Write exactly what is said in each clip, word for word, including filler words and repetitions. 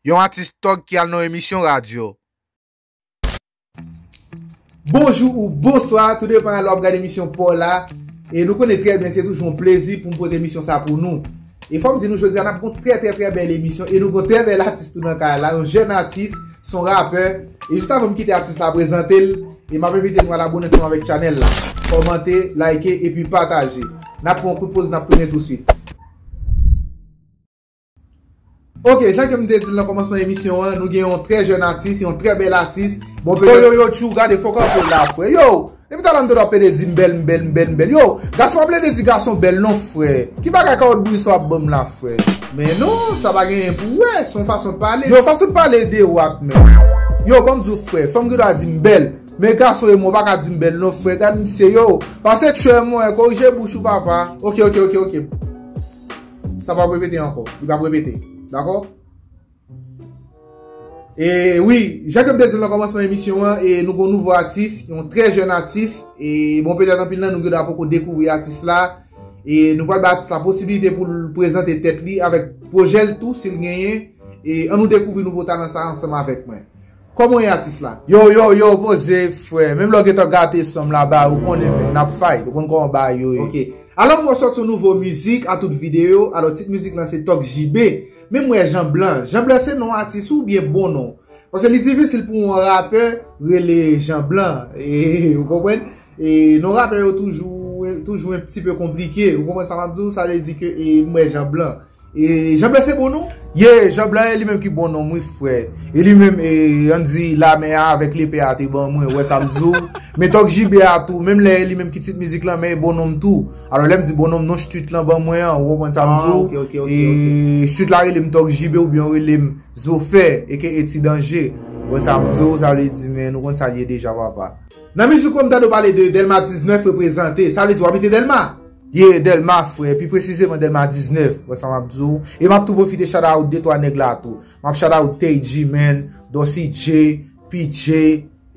Yon atis tòg ki al nan emisyon radyo. Bonjou ou bonswa, tou depann lè w ap gade emisyon pa w la. E nou konnen trè byen, se toujou yon plezi pou m pote emisyon sa pou nou. E fò m di nou, jodi a, n ap gon trè, trè, trè bèl emisyon. E nou gon trè bèl atis tou nan kay la, yon jèn atis, s on rapè. E jis avan m kite atis la prezante l, e m ap envite nou al abone ansanm avèk chanèl la. Kòmante, like, epi pataje. N ap pran yon kout poz, n ap tounen touswit. Ok, jan ke m te di l nan kòmansman emisyon an, nou gen yon trè jèn atis, yon trè bèl atis. Bon, yo, yo, yo, tchou, gade, fòk anpil la, frè. Yo, depi talè m tande w ap plede di m bèl, m bèl, m bèl, m bèl. Yo, gason pa plede di gason bèl non, frè. Ki bagay kawòt bouyi sa w ap ban m la, frè? Men non, sa pa genyen pou wè, s on fason de pale. Yo, fason de pale de wak, men. Yo, ban m di w, frè, fanm gen dwa di m bèl. Men gason e mwen, w pa ka di m bèl non, frè. Gad misye, yo. Pase tchwè mwen, korije bouch ou, papa. Ok, ok, ok, ok. Sa p ap repete ankò. Li p ap repete. Dakò? E wi, jan ke m te di l nan kòmansman emisyon an, e nou gon nouvo atis, yon trè jèn atis. E bon, petèt anpil nan nou gen dwa poko dekouvri atis la. E nou pral bay atis la posiblite pou l prezante tèt li avèk pwojè l tou, si l genyen. E ann nou dekouvri nouvo talan sa ansanm avèk mwen. Kòman w ye, atis la? Yo, yo, yo, poze, frè. Menm lè w gentan gate san m la ba, ou konnen, men, n ap fight. Ou konn kòman bagay yo ye. Ok. Alò, m wè w sòti yon nouvo mizik a tout videyo. Alò, tit mizik lan se Tòg J B. Men m wè Jan Blan. Jan Blan se non atis ou oubyen bon non? Paske li difisil pou yon rapè rele Jan Blan. E, ou konprann? E non rapè yo toujou, toujou un petit peu konplike. Ou konprann sa m ap di w? Sa vle di ke, e, m wè Jan Blan. E Jan Blan se bon non? Ye, Jan Blan e li menm ki bon non m, wi, frè. E li menm, e, ann di, lame a avèk lepe a te ban mwen, ou wè sa m di w? Men Tòg J B a tou, menm lè e li menm ki tit mizik lan, men e bon non m tou. Alò, lè m di bon non m, non street lan ban mwen an, ou konprann sa m di w? Ah, ok, ok, ok, ok. E street la rele m Tòg J B oubyen yo rele m Zofè, aka Ti Danje. Ou wè sa m di w? Sa vle di, men nou konn sa l ye deja, papa. Nan mizik ou, m tande w pale de Dèlma diznèf reprezante. Sa vle di w abite Dèlma? Ye, Dèlma, frè. Pi presizeman, Dèlma diznèf. Wè sa m ap di w. E m ap tou pwofite shout out de twa nèg la tou. M ap shout out Tay G, man, Dossie J, P J,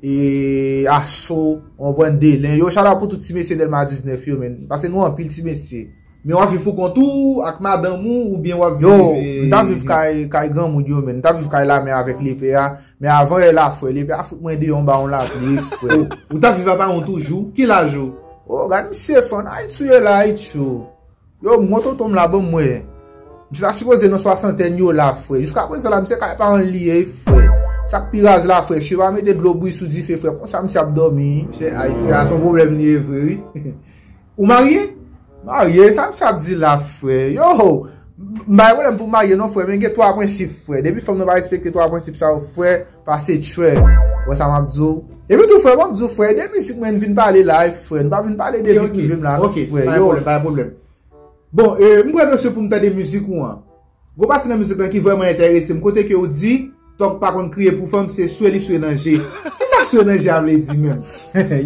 e Aso, w konprann, Delen. Yo, shout out pou tout ti mesye Dèlma diznèf yo, man. Paske nou anpil ti mesye. Men w ap viv pou kont ou, ak madanm ou, oubyen w ap viv, yo, e, m t ap viv kay, kay granmoun yo, men m t ap viv kay lame avèk lepe a. Men avan yè la, frè, lepe a fout mwen deyò anba yon lapli, frè. O, ou t ap viv a paran w toujou? Ki laj ou? O, gad misye, fann Ayiti ye la, Ayiti yo. Yo, m wè tonton m la, ban m wè. Misye ta sipoze nan swasantèn yo la, frè. Jiskaprezan la, misye kay paran l li ye, frè. Sa k pi raz la, frè, cheve a mete dlo bouyi sou dife, frè. Konsa misye ap dòmi. Misye Ayiti a, s on pwoblèm li ye vre, wi. Ou marye? Marye, sa misye ap di la, frè? Yo, m pa gen pwoblèm pou m marye non, frè, men gen twa prensip, frè. Depi fanm nan pa respekte twa prensip sa yo, frè, pase tchwè. Wè sa m ap di w? Epi tou, frè, ban m di w, frè, de mizik mwen n vin pale la, frè. Nou pa vin pale de vi prive m la non, frè. Yo, pa gen pwoblèm, pa gen pwoblèm. Bon, e, m pran dosye pou m tande mizik ou an. Gon pati nan mizik lan ki vrèman enterese m, kote ke w di, tòg pa konn kriye pou fanm, se swe li swe nan je. Kisa swe nan je a vle di menm?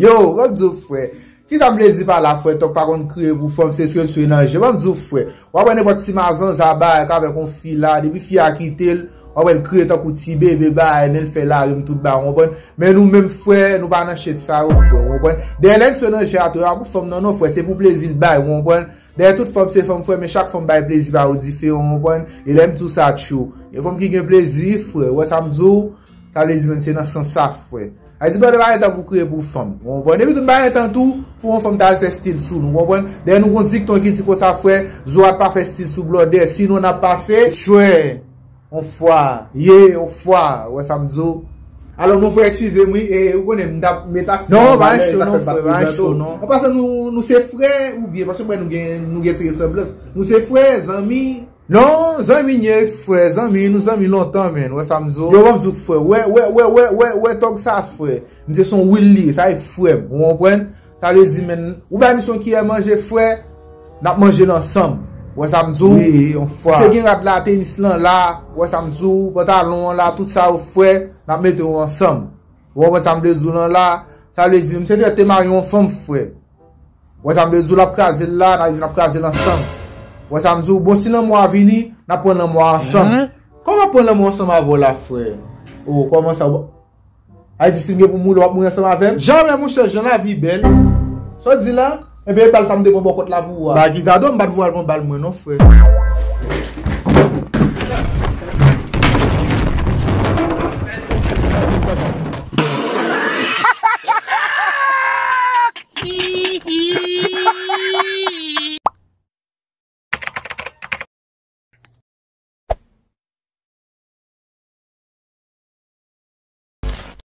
Yo, ban m di w, frè. Kisa m vle di pa la, frè? Tòg pa konn kriye pou fanm, se swe l swe nan je. Ban m di w, frè. W ap wè nenpòt ti mazanza bay ak avèk yon fi la, depi fi a kite l, w ap wè l kriye tankou ti bebe bay, men l fè larim tout bay, w konprann? Men nou menm, frè, nou pa nan shit sa yo, frè, w konprann? Dèyè lè n swe nan je a tou, e pa pou fanm nan non, frè, se pou plezi l bay, w konprann? Dèyè tout fanm se fanm, frè, men chak fanm bay plezi pa yo diferan, w konprann? E lè m di w sa, tchou. Gen fanm ki gen plezi, frè, w wè sa m di w? Sa vle di, menm se nan sans sa, frè. Sa vle di, blòdè pa gen tan pou kriye pou fanm, w konprann? Epi tou, n pa gen tan tou pou yon fanm ta al fè stil sou nou, w konprann? Dèyè nou gon dikton ki di konsa, frè, zo a t pa fè stil sou blòdè, sinon n ap pase tchwè. On fwa, ye, on fwa, w wè sa m di w? Alò, mon frè, eskize m, wi, e, ou konnen, m t ap met aksè nan valè, sa k fè m pa t prezante w. Non, pa gen cho non, frè, pa gen cho non. An pasan, nou, nou se frè, oubyen, paske m wè nou gen, nou gen ti resanblans. Nou se frè, zanmi? Non, zanmi n ye, frè, zanmi, nou zanmi lontan, menn, w wè sa m di w? Yo, ban m di w, frè, wè, wè, wè, wè, wè, wè, tòg sa, frè. M se s on wil li ye, sa e frè m, ou konprann? Sa vle di, menn, ou bay misye yon kiyè manje, frè, n ap manje l ansanm. W wè sa m di w? Wi, yon fwa. Misye gen rad la, tenis lan la, w wè sa m di w, pantalon an la, tout sa yo, frè, n ap mete yo ansanm. Ou konprann sa m vle di w lan la? Sa vle di, misye te, te marye yon fanm, frè. W wè sa m vle di w, l ap kraze l la, n ap, n ap kraze l ansanm. W wè sa m di w? Bon, si lanmò a vini, n ap pran lanmò a ansanm. Hen? Kòman pran lanmò ansanm avè w la, frè? O, kòman sa? Ay di, si m gen pou m mouri, w ap mouri ansanm avè m? Jamè, monchè, jan lavi bèl. Sa w di la? Enben, e bal sa m te pran bò kòt la pou ou a. Ba ki kado, m pa t voye al pran bal mwen non, frè.